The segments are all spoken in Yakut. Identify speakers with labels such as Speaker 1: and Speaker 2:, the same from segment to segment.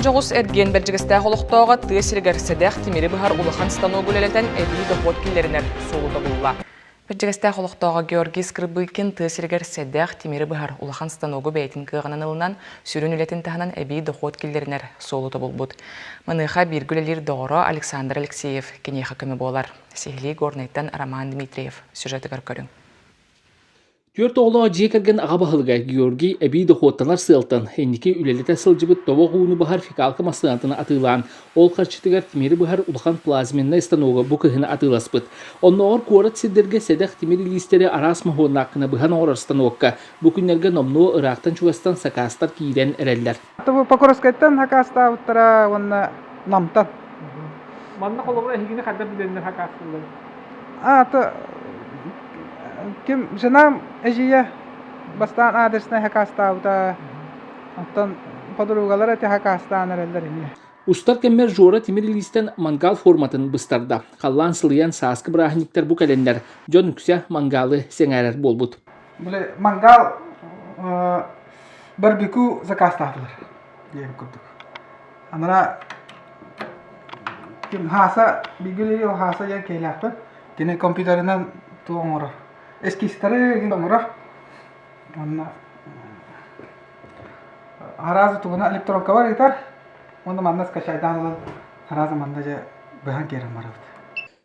Speaker 1: Дьоҕус эргиэн Бэрдьигэстээх олохтооҕо тыа сиригэр сэдэх тимири быһар улахан станогу үлэлэтэн эбии дохуот киллэринэр суолу тобулла. Бэрдьигэстээх олохтооҕо Георгий Скрыбыкин тыа сиригэр сэдэх тимири быһар улахан станогу бэйэтин кыаҕынан ылынан, сүрүн үлэтин таһынан эбии дохуот киллэринэр суолу тобулбут. Маныаха бииргэ үлэлиир доҕоро Александр Алексеев киниэхэ көмө буолар. Сиһилии Горнайтан Роман Дмитриев сюжетыгар көрүҥ.
Speaker 2: Түөрт оҕолоох дьиэ кэргэн аҕа баһылыга Георгий эбии дохуоттанар сыалтан инники үлэлэтэ сылдьыбыт тобох ууну баһар фекалка массыынатын атыылаан, ол харчытыгар тимири быһар улахан плазменнай станогу бу кыһын атыыласпыт. Оннооҕор куорат сирдэргэ сэдэх тимир илиистэри араас моһуоннаах гына быһан оҥорор станокка бу күннэргэ номнуо ыраахтан-чугастан сакаастар киирэн эрэллэр.
Speaker 3: Покровскайтан сакаастаабыттара уонна Намтан.
Speaker 4: Манна холобура эһигини хайдах билэннэр сакаастыыллар?
Speaker 3: А, Ким женам эдьиийэ бастаан адреснай хакаастаабыта, оттон подругалар эти хакаастаан эрэллэр ини.
Speaker 2: Устар кэммэр Жора тимир илиистэн мангал форматын быстарда. Халлаан сылыйан сааскы бырааһынньыктар бу кэлэннэр, дьон үксэ мангалы сэҥээрэр буолбут.
Speaker 3: Били мангал барбекю заказтаатылар диэбит курдук. Анара ким Хааса бииргэ Хааса диэн киһилээхпин. Кини компьютерынан туох оҥорор? Эскизтары оҥорор. Уонна араас тугуна электронкабар ыытар. Уонна манна скачайдаан ылан араас манна дьэ быһан киирэн барабыт.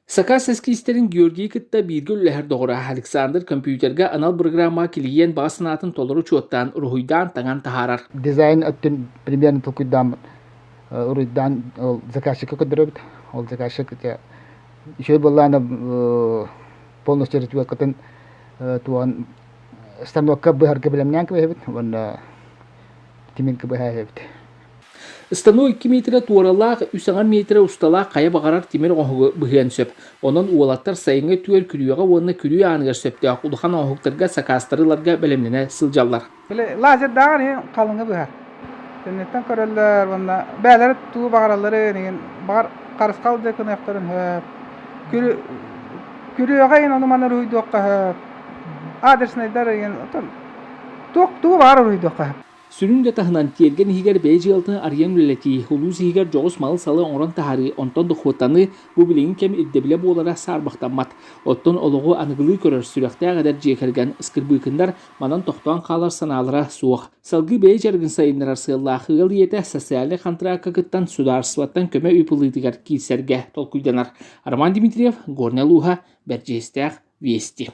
Speaker 2: Сакаас эскизтэрин Георгийы кытта бииргэ үлэлэһэр доҕоро Александр компьютерга анал бырагыраамаҕа килийиэн баҕа санаатын толору учуоттаан, уруһуйдаан таҥан таһаарар.
Speaker 5: Дизайн өттүн примерно толкуйдааммыт уруйдаан ол заказчикка көрдөрөбүт. Ол заказчик Үчүгэй буоллаҕына полностью ритуалкатын туоҕун станокка быһарга бэлэмнээн кэбиһэбит уонна тимиргэ быһа эбит.
Speaker 2: Станок 2 метрэ туоралаах, үс аҥар метрэ усталаах хайа баҕарар тимир оҥоһугу быһыан сөп. Онон уолаттар сайыҥҥы өттүгэр күрүөҕэ уонна күрүө ааныгар сөптөөх улахан оҥоһуктарга сакаастары ыларга бэлэмнэнэ сылдьаллар.
Speaker 3: Били лазердааҕар иһин халыҥы быһар. Кэнниттэн көрөллөр уонна бэйэлэрэ тугу баҕаралларын иһин баҕар харысхал дьэ гыныахтарын сөп. Күрү күрүөҕэ иһин ону-маны уруһуйдуохха сөп. Адреснайдар иһин оттон туох тугу баҕар уруһуйдуохха сөп.
Speaker 2: Сүрүн да таһынан тиэргэн иһигэр бэйэ дьыалатын арыйан үлэлэтии, улуус иһигэр дьоҕус малы-салы оҥорон таһаарыы, онтон дохуоттаныы бу билиҥҥи кэм ирдэбилэ буолара саарбахтаммат. Оттон олоҕу аныгылыы көрөр сүрэхтээх эдэр дьиэ кэргэн Ыскырбыыкыннар Манан тохтоон хаалар санаалара суох. Салгыы бэйэ дьарыгын сайыннарар сыаллаах ыал ийэтэ социальнай хантыраакка кыттан судаарыстыбаттан көмө үп ылыытыгар киирсэргэ толкуйданар. Роман Дмитриев, Горнай улууһа, Бэрдьигэстээх, Вести.